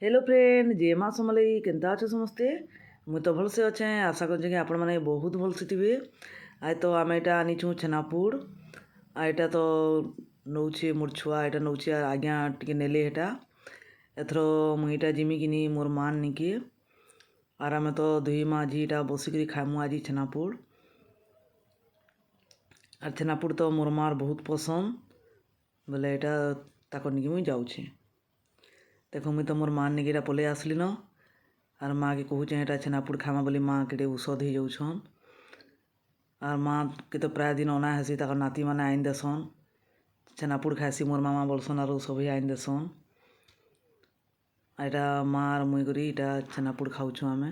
Hello friend, ଜୟ ମା ସମଲେଇ। କେନ୍ତା ଅଛ ସମସ୍ତେ? ମୁଇଁ ତ ଭଲସେ ଅଛେଁ। ଆଶା କରୁଛେଁ କି ଆପଣମାନେ ବହୁତ ଭଲସେ ଥିବେ। ଆଜ ତ ଆମେ ଏଇଟା ଆନିଛୁଁ ଛେନାପୋଡ଼। ଆଉ ଏଇଟା ତ ନଉଛେ ମୋର୍ ଛୁଆ, ଏଇଟା ନଉଛେ ଆଜ୍ଞା ଟିକେ ନେଲେ ହେଟା। ଏଥର ମୁଇଁ ଏଇଟା ଯିମି କିନି ମୋର୍ ମାନ୍ ନିକେ। ଆର୍ ଆମେ ତ ଦୁଇ ମା ଝି ଏଇଟା ବସିକରି ଖାଇମୁ ଆଜି ଛେନାପୋଡ଼। ଆର୍ ଛେନାପୋଡ଼ ତ ମୋର୍ ମାର୍ ବହୁତ ପସନ୍ଦ ବୋଲେ ଏଇଟା ତାକର୍ ନିକେ ମୁଇଁ ଯାଉଛେଁ। ଦେଖ, ମୁଇଁ ତ ମୋର୍ ମାର୍ ନିକେ ଏଇଟା ପଲେଇ ଆସିଲିନ। ଆର୍ ମାକେ କହୁଛେଁ ଏଇଟା ଛେନାପୋଡ଼ ଖାଇମା ବୋଲି। ମା କେତେ ଔଷଧ ହେଇଯାଉଛନ୍। ଆର୍ ମାକେ ତ ପ୍ରାୟ ଦିନ ଅନା ହେସି, ତାକର୍ ନାତିମାନେ ଆନି ଦେସନ୍। ଛେନାପୋଡ଼ ଖାଇସି ମୋର୍ ମାମା ବୋଲସନ୍, ଆରୁ ସଭେ ଆନି ଦେସନ୍। ଆଉ ଏଇଟା ମା ଆର୍ ମୁଇଁ କରି ଏଇଟା ଛେନାପୋଡ଼ ଖାଉଛୁଁ ଆମେ।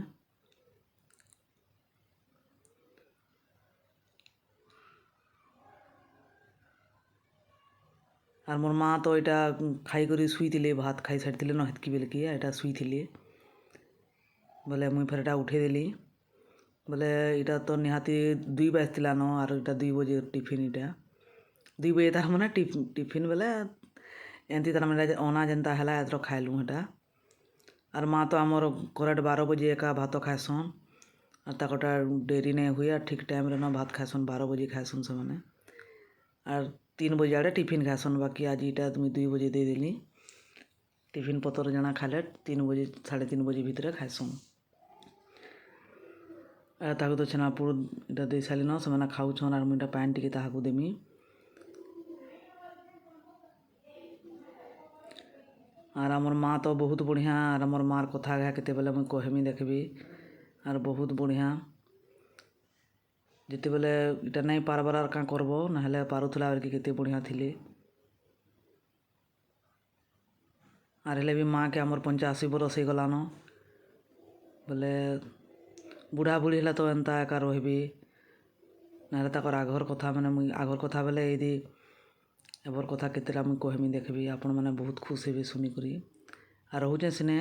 ଆର୍ ମୋର୍ ମା ତ ଏଇଟା ଖାଇକରି ଶୁଇଥିଲେ, ଭାତ ଖାଇ ସାରିଥିଲେ ନ ହେତ୍କି ବେଲକେ, ଏଇଟା ଶୁଇଥିଲେ ବୋଲେ ମୁଇଁ ଫେର୍ ଏଇଟା ଉଠେଇଦେଲି। ବୋଲେ ଏଇଟା ତ ନିହାତି 2 ବାଜିଥିଲା ନ। ଆର୍ ଏଇଟା 2 ବଜେ ଟିଫିନ୍, ଏଇଟା 2 ବଜେ ତାର ମାନେ ଟିଫିନ୍ ବେଲେ ଏମିତି ତାର ମାନେ ଅନା ଯେନ୍ତା ହେଲା, ଏଥର ଖାଇଲୁ ହେଟା। ଆର୍ ମା ତ ଆମର କରେକ୍ଟ 12 ବଜେ ଏକା ଭାତ ଖାଏସନ୍। ଆର୍ ତାକରଟା ଡେରି ନାଇଁ ହୁଏ, ଆର୍ ଠିକ୍ ଟାଇମ୍ରେ ନ ଭାତ ଖାଏସନ୍, 12 ବଜେ ଖାଏସନ୍ ସେମାନେ। ଆର୍ 3 ବଜେ ଆଡ଼େ ଟିଫିନ୍ ଖାଏସନ୍। ବାକି ଆଜି ଇଟା ମୁଇଁ 2 ବଜେ ଦେଇଦେଲି। ଟିଫିନ୍ ପତର ଜଣା ଖାଇଲେ 3 ବଜେ, 3:30 ବଜେ ଭିତରେ ଖାଏସନ୍। ଆର୍ ତାକୁ ତ ଛେନାପୋଡ଼ ଇଟା ଦେଇ ସାରିଲିନ, ସେମାନେ ଖାଉଛନ୍। ଆର୍ ମୁଇଁ ଇଟା ପାଏନ୍ ଟିକେ ତାହାକୁ ଦେମି। ଆର୍ ଆମର୍ ମା ତ ବହୁତ ବଢ଼ିଆଁ। ଆର୍ ଆମର୍ ମାର୍ କଥା କେତେବେଲେ ମୁଇଁ କହେମି ଦେଖ୍ବି। ଆର୍ ବହୁତ ବଢ଼ିଆଁ। ଯେତେବେଲେ ଇଟା ନାଇଁ ପାରବାର୍, ଆର୍ କାଁ କରବ? ନାହେଲେ ପାରୁଥିଲା ବେଲ୍କେ କେତେ ବଢ଼ିଆଁ ଥିଲେ। ଆର୍ ହେଲେ ବି ମାକେ ଆମର୍ 85 ବରଷ ହେଇଗଲାନ। ବୋଲେ ବୁଢ଼ା ବୁଢ଼ୀ ହେଲେ ତ ଏନ୍ତା ଏକା ରହିବେ। ନାହେଲେ ତାକର୍ ଆଘର୍ କଥା ମାନେ ମୁଇଁ ଆଘର୍ କଥା ବେଲେ ଏଇଦି ଏବର୍ କଥା କେତେଟା ମୁଇଁ କହେମି ଦେଖ୍ବି, ଆପଣମାନେ ବହୁତ ଖୁସ୍ ହେବେ ଶୁନିକରି। ଆର୍ ରହୁଛେଁ ସିନେ।